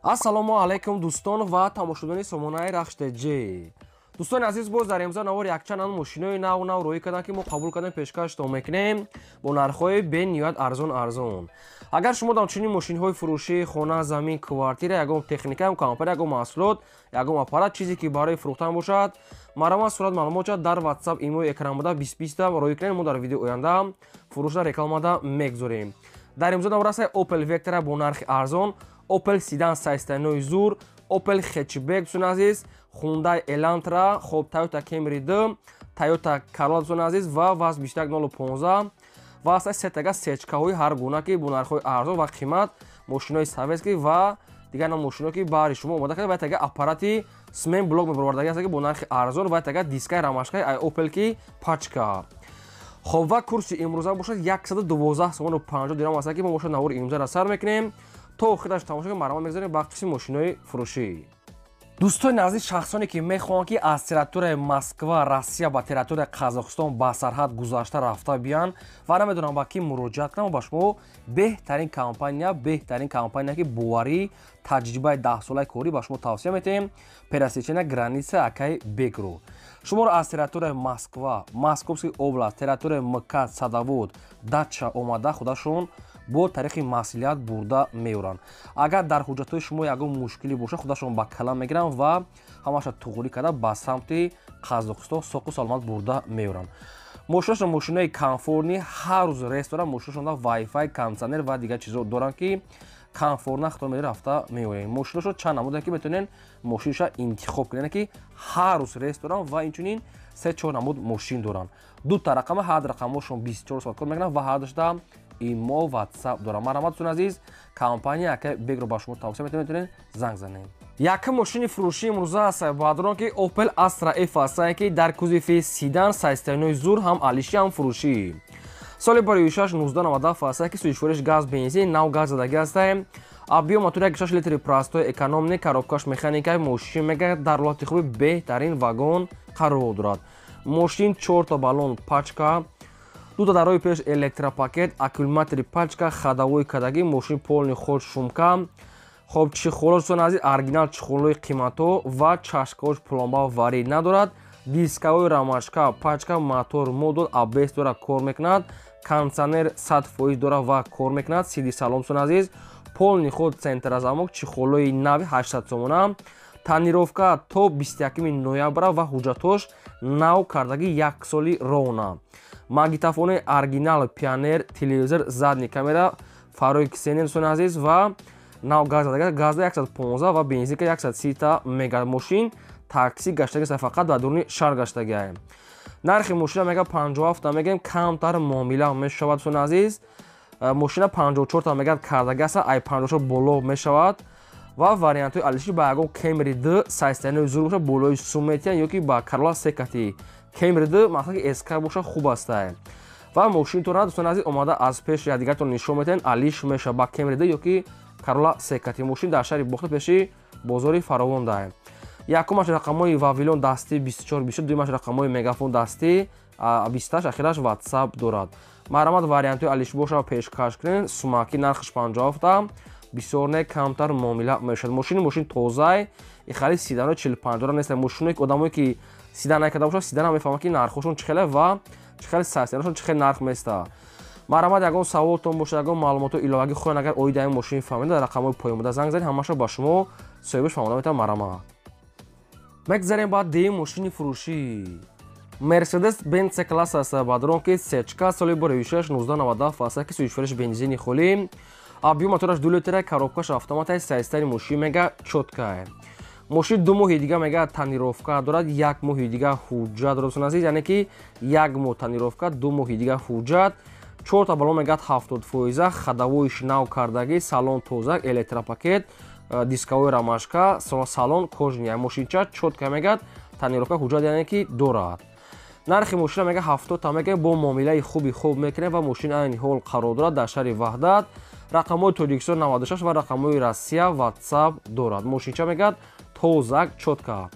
Ассалому алайкум, дӯстон ва тамошобинони сомонаи Рахш ТЖ. Дӯстони азиз, боз дар имза навор якчанд мошинои нав нав роҳӣ карданд, ки мо қабул кардем, пешкаштон мекунем бо нархҳои бениҳоят арзон арзон. Агар шумо дар чунин мошинҳои фурӯшӣ, хона, замин, квартира, ягон техника, ягон компания, ягон маҳсулот, ягон аппарат, чизе ки барои фурӯхтан бошад, марҳамат, сурат, маълумот дар WhatsApp, имои экран буда 2020 роҳӣ кунем. Мо дар видео оянда фурӯшда рекламада мегузорем. Дар имзо навор аст Opel Vectra бо нархи арзон, Opel седан состояниеи зур, Opel хэтчбек, дӯстони азиз, Hyundai Elantra, хоб, Toyota Camry 2, Toyota Corolla, дӯстони азиз, ва ВАЗ 21015 ва аста сетага сечкаҳои ҳар гуна, ки бо нархҳои арзон ва қимат, мошинои советский ва дигар ном мошино, ки баҳри шумо омода карда, ва тага аппарати смен блок мебаровардаги аст, ки бо нархи арзон, ва тага дискаи рамашкаи ай Opel, ки пачка. Хоб, ва курси имрӯза бошад 112 сомону 50 дирам аст, ки мо бошад навори имрӯзаро сар мекунем. То охираш тамошо кунем. Марҳамат, мегузорем ба қисми мошинои фурӯшӣ. Дӯстони азиз, шахсоне ки мехоҳанд, ки аз территорияи Москва, Россия ба территорияи Қазоқистон ба сарҳад гузашта рафта биянд ва намедонам ба кӣ муроҷиат кунам, ба шумо беҳтарин компания, беҳтарин компания, ки боварӣ, таҷрибаи 10-солаи корӣ, ба шумо тавсия метиҳем: «Пересечения граница акай Бекру». Шуморо аз территорияи Москва, Московский область, территорияи МКАД, Садовод, Дача омада, худашон бо тариқи маслиҳат бурда меоранд. Агар дар ҳуҷҷатҳои шумо ягон мушкилӣ бошад, худашон ба калам мегиранд ва ҳамаша туғрӣ карда, ба самти Қазоқистон соқу саломат бурда меоранд. Мошинашон мошинои комфортный, ҳар рӯз рейс доранд. Мошинашон вайфай, кондиционер ва дигар чизо доранд, ки комфортно худтон меди рафта меоем. Мошинашон чанд намуда, ки метавонед мошинаша интихоб кунед, ки ҳар рӯз рейс доранд ва инчунин се чор намуд мошин доранд. Дута рақама, ҳар рақамошон 24 соат кор мекунанд ва ҳардушта имо, WhatsApp дорам. Марҳамат, дӯстони азиз, компания ака Бегро ба шумо тавсия метавонед, метавонед занг занед. Якум мошини фурӯшии имрӯза аст, баъдрон, ки Opel Astra F аст, ки дар кузови седан, состояниеи зур, ҳам алиши, ҳам фурӯшӣ. Соли 2006, 1997 аст, ки сӯзишвориш газ, бензин, нав газ задагӣ аст. Объём мотор 1,6 литри, простой, экономный, коробкаш механика. Мошин мега дар ҳолати хуби, беҳтарин вагон қарор дорад. Мошин чорта баллон пачка, дута дарои пеш электропакет, аккумулятори пачка, ходовой кадаги. Мошин полный ход, шумка. Хоб, чехоло, дӯстони азиз, оригинал чехолои қиматҳо ва чашкаош пломба варӣ надорад. Дискаҳои рамашка пачка, мотор модул АБС дора, кор мекунад, кондиционер 100% дора ва кор мекунад, сиди салон, дӯстони азиз, полный ход, центрозамок, чехолои нави 800 сомона. Тонировка то 21 ноябра ва ҳуҷҷатҳош нав кардагӣ, як соли рона. Магнитофони оригинал Пионер, телевизор, задний камера, фарои ксенон, дӯстони азиз, ва нав газ задага, газда 115 ва бензинка 130 та мега. Мошин такси гаштаги, фақат дар дуруни шаҳр гаштагиа. Нархи мошина мега 57 мегем, камтар муомила мешавад. Дӯстони азиз, мошина 54 та мегад кардагиаста, ай 54 боло мешавад ва вариантҳои алиши ба ягон Camry 2 состояниеи зур боша, болои сум метиҳанд, ё ки ба Corolla секати Camry 2, мақсад ки СК боша, хуб аста. Ва мошинтона, дӯстони азиз, омада аз пеши якдигартон нишон метиҳанд, алиш мешавад ба Camry 2 ё ки Corolla секати. Мошин дар шаҳри Бохта, пеши бозори Фаровон даем. Якумаш рақамҳои Вавилон дастӣ 24 24, дуюмаш рақамҳои Мегафон дастӣ 28, ахираш WhatsApp дорад. Марҳамат, вариантҳои алиш боша, пешкаш кунед. Сумаки нархаш 57, бисёр не, камтар муомила мешавад. Мошини мошин тозай, ихали седано 45 нест. Мошиное ки одамое ки седан накарда бошад, седан ҳам мефаҳмад, ки нархҳошон чӣ хеле ва чӣ хеле состояниешон, чӣ хел нарх места. Марҳамат, ягон саволтон бошад, ягон маълумотҳо иловагӣ хоҳед, агар оиди ин мошин фаҳмида, дар рақамҳои поёнбуда занг занед, ҳамаша ба шумо соҳибаш фаҳмода метавонад. Марҳамат, мегзарем ба дуюм мошини фурӯшӣ. Мерседес Бенц класс аст, бадрон, ки сечка, соли 2006, 1997 аст, ки сӯзишвориш бензини холӣ, объём мотораш 2 литра, коробкаш автомата. Состояние мошин мега чёткая. Мошин 2 моҳи дига мега тонировка дорад, як моҳи дига ҳуҷҷат дорад, дӯстони азиз, яъне ки як моҳ тонировка, 2 моҳи дига ҳуҷҷат. Чорта баллон мегӯяд 70 фоиза, ходовоиш нав кардагӣ, салон тоза, электропакет, дисковой рамашка, салон кожаный. Мошинча чётко мегӯяд, тонировка, ҳуҷҷат, яъне ки дорад. Нархи мошина мега 70 та мега, бо муомилаи хуби хуб мекунем. Ва мошин айни ҳол қарор дорад дар шаҳри Ваҳдат. Рақамҳои Тоҷикистон 96 ва рақамҳои Россия, WhatsApp дорад. Мошинча мегӯяд тозак, чётко,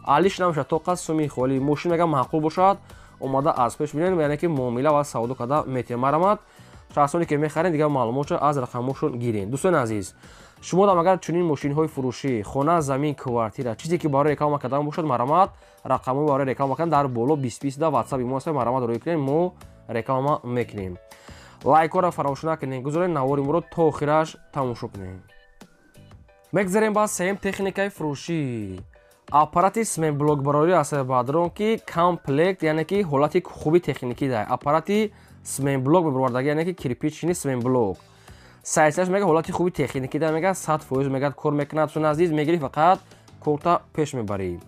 алиш намешавад, тоқа суми холӣ. Мошин мега маъқул бошад, омада аз пеш бинед, яъне ки муомила ва савдо карда метиҳем. Марҳамат, шахсоне ки мехарем, дигар маълумотшо аз рақамҳошон гирем. Дӯстони азиз. Шумо дам агар чунин мошинҳои фурӯшӣ, хона, замин, квартира, чизе ки барои реклама кардан бошад, марамат рақамҳои барои реклама кардан дар боло 20 да WhatsApp мо аст, марамат рӯй кунед, мо реклама мекунем. Лайкҳоро фаромӯш накунед, гузоред навори моро то охираш тамошо кунед. Мегзарем ба сеюм техникаи фурӯшӣ. Аппарати сменблокбарорӣ аст бадрон, ки комплект, яъне ки ҳолати хуби техникӣ да. Аппарати сменблок мебаровардагӣ, яъне ки кирпични сменблок. Сайташ мега ҳолати хуби техникӣ да, мега 100% мега кор мекунад. Дӯстони азиз, мегирӣ фақат корта пеш мебарӣ.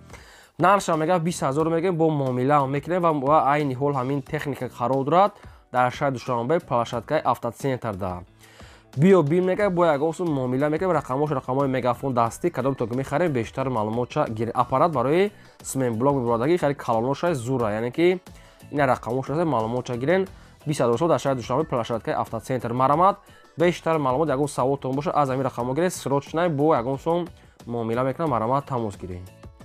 Нархша мега 20 000 мегӯем, бо муомила мекунем ва айни ҳол ҳамин техника қарор дорад дар шаҳри Душанбе, площадкаи автоцентрда. Биё бин, мега бо ягон сум муомила мекунем. Рақамош рақамҳои мегафон дастӣ, кадом то ки мехарем, бештар маълумотша гир. Аппарат барои сменблок мебаровардагӣ, хеле калоноша зура, яъне ки ина рақамош аст, маълумотша гирен. 20 000 сом дар шаҳри Душанбе, площадкаи автоцентр. Марамат бештар маълумот, ягон саволтон бошад, аз ҳамин рақамҳо гиред, срочно бо ягон сум муомила мекунам, марамат тамос гиред.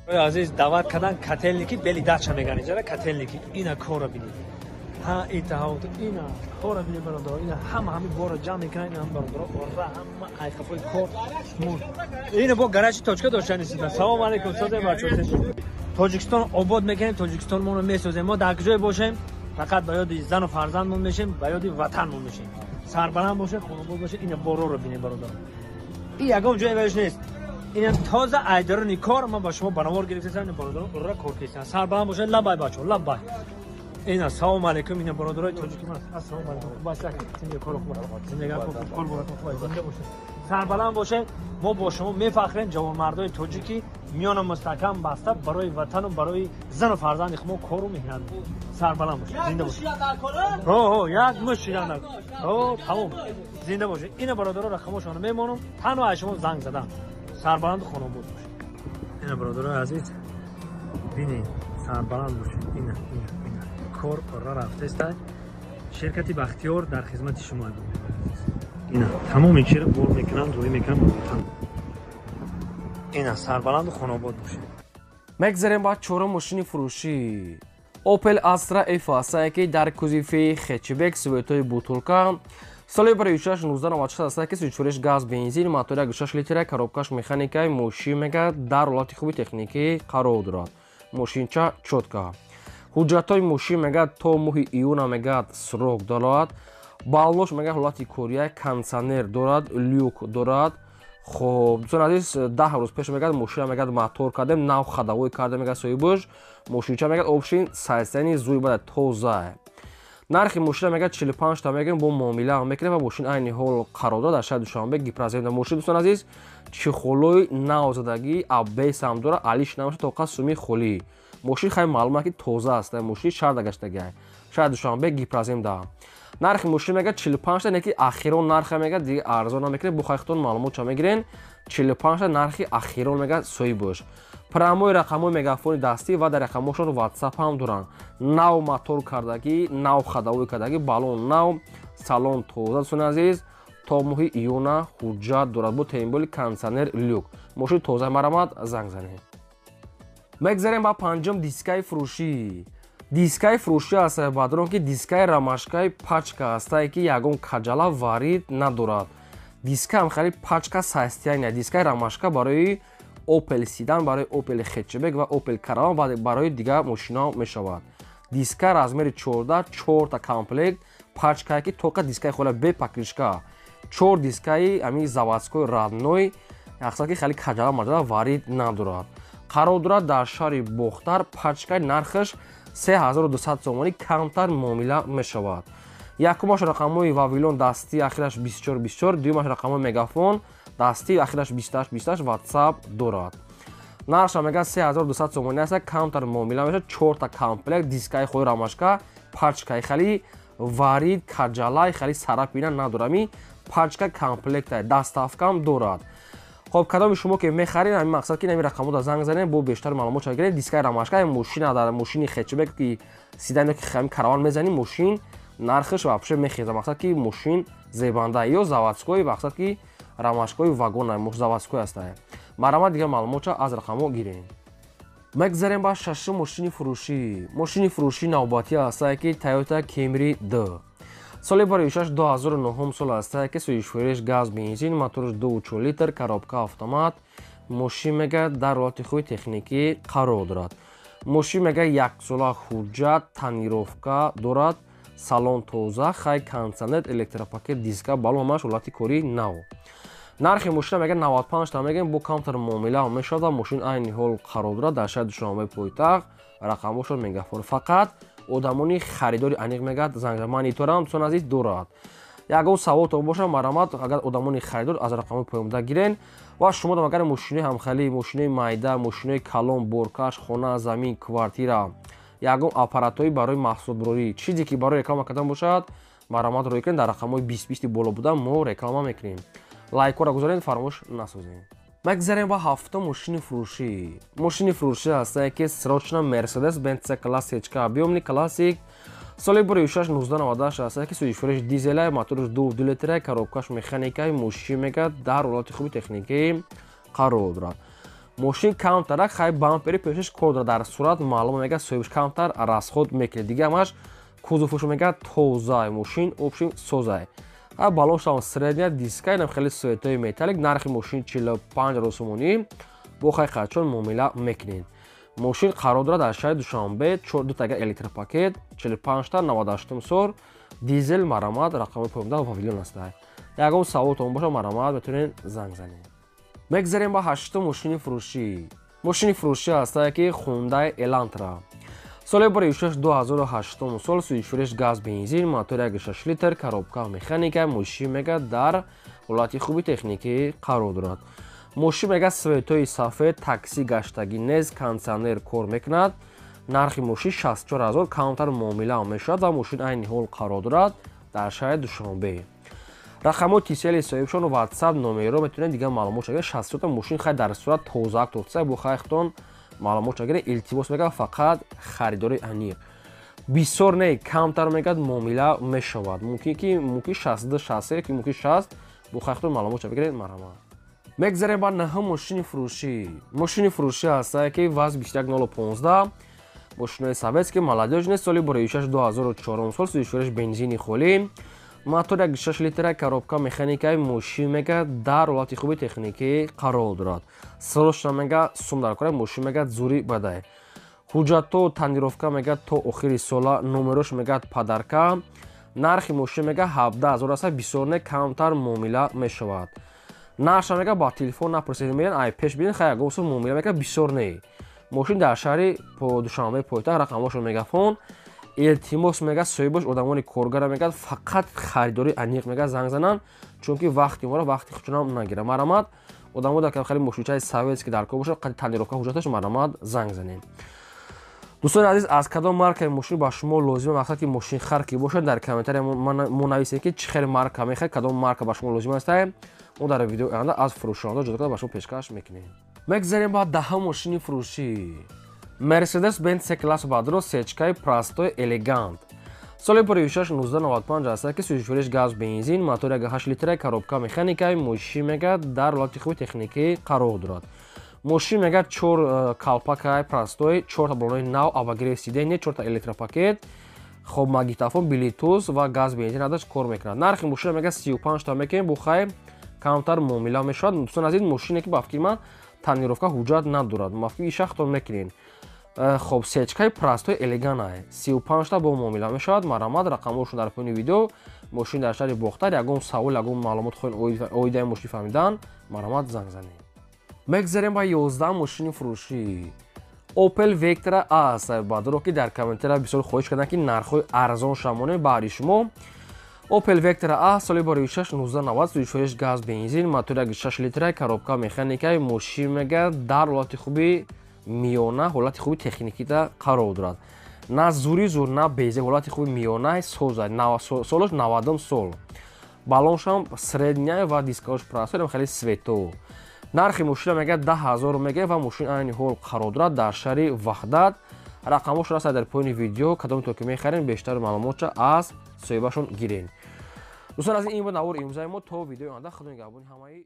Азиз, даъват кардан Котельники, бели дача меган иҷара Котельники. Ина корро бинед, ҳа итаҳот, ина корро бинед, бародаро. Ина ҳама ҳами борро ҷамъ мекунанд, ина бародаро, ора ҳама айқафои кор. Ина бо гаражи точка доштани. Салом алейкум, созе бачо. Тоҷикистон обод мекунем, Тоҷикистон моро месозем. Мо дар куҷое бошем, фақат ба ёди зану фарзандмон мешем, ба ёди ватанмон мешем. Сарбаланд бошед, хонобод бошед. Ина бороро бинед, бародаро. И ягон ҷое ваиш нест. Ина тоза айдарони кор, ман ба шумо банавор гирифтасам. Ина бародаро, ура кор кестан. Сарбаланд бошед, лабай бачо, лабай. Ина салом алейкум, ина бародарои тоҷики ман. Ассалому алейкум. Басак, зинда кор хуб. Зинда кор кор хуб, зинда бошед. Сарбаланд бошед. Мо бо шумо мефахрем, ҷавонмардои тоҷики миёна мустаҳкам баста барои ватану барои зану фарзанди хумо кору меҳнат. Сарбаланд бошед, зинда бошед. Ҳо, ҳо, як муш шидан. Ҳо, тамом. Зинда бошед. Ина бародаро, рақамошонро мемонам. Танҳо аз шумо занг задан. Сарбаланду хонобод бошед. Ина бародарои азиз, бинед, сарбаланд бошед. Ина, ина, ина. Кор ора рафтеста. Ширкати Бахтиёр дар хизмати шумо. Ина тамоми чиро бор мекунанд, рӯй мекунанд ба ватан. Ина сарбаланду хонобод бошед. Мегзарем ба чорум мошини фурӯшӣ. Opel Astra F ҳастае, ки дар кузови хэтчбек, цветои бутылка, соли 2006 1996 ҳастае, ки сучориш газ, бензин, мотори 6 литра, коробкаш механикаи. Мошин мега дар ҳолати хуби техникӣ қарор дорад. Мошинча чётко. Ҳуҷҷатҳои мошин мега то моҳи июна мега срок дорад. Баллош мега ҳолати кория, кондитсионер дорад, люк дорад. Хоб, дӯстони азиз, 10 рӯз пеш мегӯяд мошина мегӯяд мотор кардем, нав ходовой кардем, мегӯяд соҳибаш. Мошинча мегӯяд общий состояние зуи бада, тоза. Нархи мошина мегӯяд 45 та мегӯем, бо муомила мекунем ва мошин айни ҳол қарор дорад дар шаҳри Душанбе, Гипроземда. Мошин, дӯстони азиз, чехолои навзадагӣ, АБС ҳам дорад, алиш намешад, тоқа суми холӣ. Мошин хай маълум ки тоза аст, мошин шаҳрда гаштагиа, шаҳри Душанбе, Гипроземда. Нархи мошин мегӯяд 45 та, не ки ахирон нарха мегӯяд, дига арзон намекунед, бо хайхтон маълумот ча мегирен. 45 та нархи ахирон мегӯяд соҳибош. Прямой рақамҳои мегафони дастӣ ва дар рақамҳошон WhatsApp ҳам доранд. Нав мотор кардагӣ, нав ходовой кардагӣ, баллон нав, салон тоза, дӯстони азиз, то моҳи июна ҳуҷҷат дорад, бо темболи кондитсионер, люк. Мошини тоза, марамат занг занед. Мегзарем ба панҷум дискаи фурӯшӣ. Дискаи фурӯшӣ аст бадрон, ки дискаи ромашкаи пачка ҳастае, ки ягон каҷала варид надорад. Диска ҳам хеле пачка состояние. Дискаи ромашка барои Opel седан, барои Opel хэтчбек ва Opel Караван ва барои дигар мошинаҳо мешавад. Диска размери 14, чорта комплект, пачкае ки тока дискаи хола, бе покрышка, чор дискаи ҳамин заводской, родной, мақсад ки хеле каҷала маҷала варид надорад. Қарор дорад дар шаҳри Бохтар пачкаи. Нархаш 3200 сомонӣ, камтар муомила мешавад. Якумаш рақамҳои Вавилон дастӣ, ахираш 24 24, дуюмаш рақамҳои мегафон дастӣ, ахираш 28 28, WhatsApp дорад. Нархша мегӯяд 3200 сомонӣ аст, камтар муомила мешавад. Чорта комплект дискаи хои ромашка пачкаи, хеле варид, каҷалай, хеле сарапина надорад. Ами пачка комплекта, доставкам дорад. Хоб, кадоми шумо ки мехаред, ҳамин мақсад ки ҳамин рақамҳода занг занед, бо бештар маълумот ча гиред. Дискаи ромашка мошина дар мошини хэтчбек, ки седан, ки ҳамин караван мезанӣ, мошин нархаш вообще мехеза. Мақсад ки мошин зебанда ё заводской, мақсад ки ромашкаи вагона заводской ҳастае. Марамат дигар маълумотча аз рақамҳо гирем. Мегзарем ба шашум мошини фурӯшӣ. Мошини фурӯшӣ навбатӣ ҳастае, ки Toyota Camry D. Соли 2006 2009 сол аст, ки сӯзишвориш газ бензин, моторш 2,4 литр, коробка автомат. Мошин мега дар ҳолати хуби техникӣ қарор дорад. Мошин мега яксола ҳуҷҷат, тонировка дорад, салон тоза, хай кондиционер, электропакет, диска, балон, ҳамаш ҳолати кори нав. Нархи мошина мега 95 та мегем, бо камтар муомила мешавад ва мошин айни ҳол қарор дорад дар шаҳри Душанбе пойтахт, рақамҳошон мегафон. Фақат одамони харидори аниқ мегӯяд занг мониторам дӯстон азиз дорад. Ягон саволтон бошад, марҳамат, агар одамони харидор аз рақамҳои поёнда гирен. Ва шумо агар мошинои ҳамхелӣ, мошинои майда, мошинои калон, боркаш, хона, замин, квартира, ягон аппаратҳои барои маҳсулотбурорӣ, чизе ки барои реклама кардан бошад, марҳамат рӯй кунед. Дар рақамҳои 20-20 боло буда мо реклама мекунем. Лайкҳоро гузоред, фаромӯш насозед. Мегзарем ба ҳафтум мошини фурӯшӣ. Мошини фурӯшӣ ҳастае ки срочно Mercedes Benz C класс HK объёмный классик, соли 2006 1998 ҳастае ки сӯзишвориш дизелай, моторш 2,2 литра, коробкаш механикай. Мошин мега дар ҳолати хуби техникӣ қарор дорад. Мошин камтарак хай бампери пешаш кор дорад, дар сурат маълум мега соҳибш камтар расход мекунад. Дига ҳамаш кузовш мега тозай, мошин общем созай. Балоншам средняя, диска, инам хеле светои металлик. Нархи мошин 45 сомонӣ, бо хай қачон муомила мекунед. Мошин қарор дорад дар шаҳри Душанбе, ду тага электропакет, 45 та 98 сол, дизел. Марҳамат, рақами поёнда павилон аст. Ягон саволтон бошад, марҳамат, метавонед занг занед. Мегзарем ба ҳаштум мошини фурӯшӣ. Мошини фурӯшӣ ҳастае ки Hyundai Elantra, соли 2006 2008 сол, сӯзишвориш газ бензин, мотор 1,6 литр, коробка механика. Мошин мега дар ҳолати хуби техникӣ қарор дорад. Мошин мега светои сафед, такси гаштагӣ нест, кондиционер кор мекунад. Нархи мошин 64 000, камтар муомила мешавад ва мошин айни ҳол қарор дорад дар шаҳри Душанбе. Рақамҳои тисели соҳибшон, WhatsApp номерро метавонед дигар маълумот шагиред. 64 мошин хай дар сурат тозаак тоза, бо хайхтон маълумот шагиред. Илтимос мегӯяд, фақат харидори аниқ, бисёр не, камтар мегӯяд муомила мешавад. Мумкин ки мумкин 62, 63, ки мумкин 60, бо хайхтон маълумот шагиред, марҳамат. Мегзарем ба наҳум мошини фурӯшӣ. Мошини фурӯшӣ ҳастае ки ВАЗ 21015, мошинои советский, молодёжный, соли 2006 2004 сол, сӯзишвориш бензини холӣ, мотор 1,6 литра, коробка механикаи. Мошин мега дар ҳолати хуби техникӣ қарор дорад. Срочно мега сум дар кора, мошин мега зури бадай. Ҳуҷҷатҳо, тонировка мега то охири сола, номерош мега подарка. Нархи мошин мега 17 000 аст, бисёр не, камтар муомила мешавад. Нархша мега ба телефон напурсед, мегӯянд ай пеш бинед, хай ягон сум муомила мега, бисёр не. Мошин дар шаҳри Душанбе пойтахт, рақамҳошон мегафон. Илтимос мега, соҳибош одамони коргара мегӯяд, фақат харидори аниқ мега занг зананд, чунки вақти моро, вақти худшонам нагирад. Марҳамат, одамо дар хеле мошинчаи советский дар кор бошад, қади тонировка, ҳуҷҷаташ, марҳамат, занг занед. Дӯстони азиз, аз кадом маркаи мошин ба шумо лозима, мақсад ки мошинхар ки бошад, дар комментария мо нависед, ки чӣ хел марка мехоҳед, кадом марка ба шумо лозим аст. Мо дар видеои оянда аз фурӯшонда ҷудо карда ба шумо пешкаш мекунем. Мегзарем ба даҳум мошини фурӯшӣ. Mercedes Benz C класс бадро сечкаи простой элегант, соли 2006 1995 аст, ки сӯзишвориш газ бензин, мотор 1,8 литра, коробка механикаи. Мошин мега дар ҳолати хуби техникӣ қарор дорад. Мошин мега чор калпакаи простой, чорта балонои нав, обогрев сиденье, чорта электропакет, хоб магнитофон, Bluetooth ва газ бензин адаш кор мекунад. Нархи мошина мега 35 та мекунем, бо хай камтар муомила мешавад. Дӯстон азиз, мошине ки ба фикри ман тонировка, ҳуҷҷат надорад, ба фикри ишахтон мекунед. Хоб, сечкаи простой элеганай, 35 та бо муомила мешавад. Марҳамат, рақамҳошон дар поёни видео. Мошин дар шаҳри Бохтар. Ягон савол, ягон маълумот хоҳед оидаи мошин фаҳмидан, марҳамат, занг занед. Мегзарем ба 11 мошини фурӯшӣ. Opel Vectra A аст, бадро ки дар комментария бисёр хоҳиш карданд, ки нархҳои арзон шамонем баҳри шумо. Opel Vectra A, соли 2006 1990, сӯзишвориш газ бензин, мотор 1,6 литра, коробка механикаи. Мошин мега дар ҳолати хуби миёна, ҳолати хуби техникида қарор дорад, на зури зур, на безе, ҳолати хуби миёна, соза, солош 90 сол, балоншам средняя ва дискаош простой, хеле свето. Нархи мошина мега 10 000 мега ва мошин айни ҳол қарор дорад дар шаҳри Ваҳдат. Рақамҳошон аст дар поёни видео. Кадомто ки мехарем, бештар маълумотша аз соҳибашон гирен. Дӯстон аз ин буд навори имрӯзаи мо. То видеои оянда, худо нигаҳбони ҳамаи.